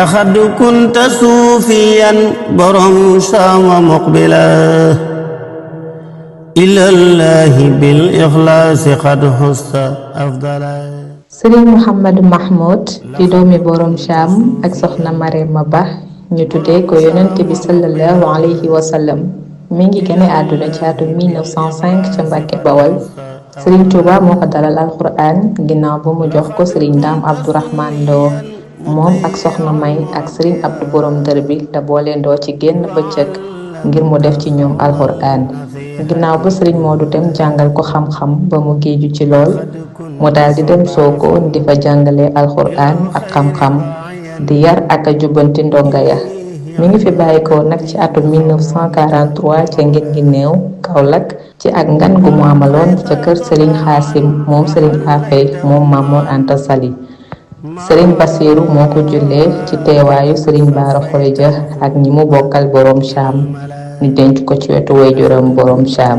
لقد كنت صوفيا برم شام مقبلا إلى الله بالإخلاص قد حست أفضلا. Sëriñ Mouhamadou Mahmoud di doomi borom Cham ak soxna Marema Ba ñu tuddee ko yonent bi sallallahu alayhi wa sallam mi ngi gane àdduna ci atum 1905 ca Mbàkke Bawal. Sëriñ Tuuba moo ko dalal alquran ginnaaw ba mu jox ko sëriñ Daam Abdourahman Lo moom ak soxna May ak sëriñ Abdu borom dër bi da booleendoo ci génn bëccëg ngir mu def ci ñoom alquran. ginnaaw ba sëriñ Moodu dem jàngal ko xam-xam ba mu géeju ci lool mu daal di dem Sokone di fa jàngale alquran ak xam-xam di yar ak a jubbanti ndonga ya. mi ngi fi bàyyikoo nag ci atum 1943 ca ngin gi néew Kaolack ci ak ngan gu mu amaloon ca kër sëriñ Xaasim moom sëriñ Afey moom Mamour Anta Sali. sëriñ Basiiru moo ko jullee ci teewaayu sëriñ Baara Xureja ak ñi mu bokkal borom Cham ñu denc ko ci wetu waajuram borom Cham.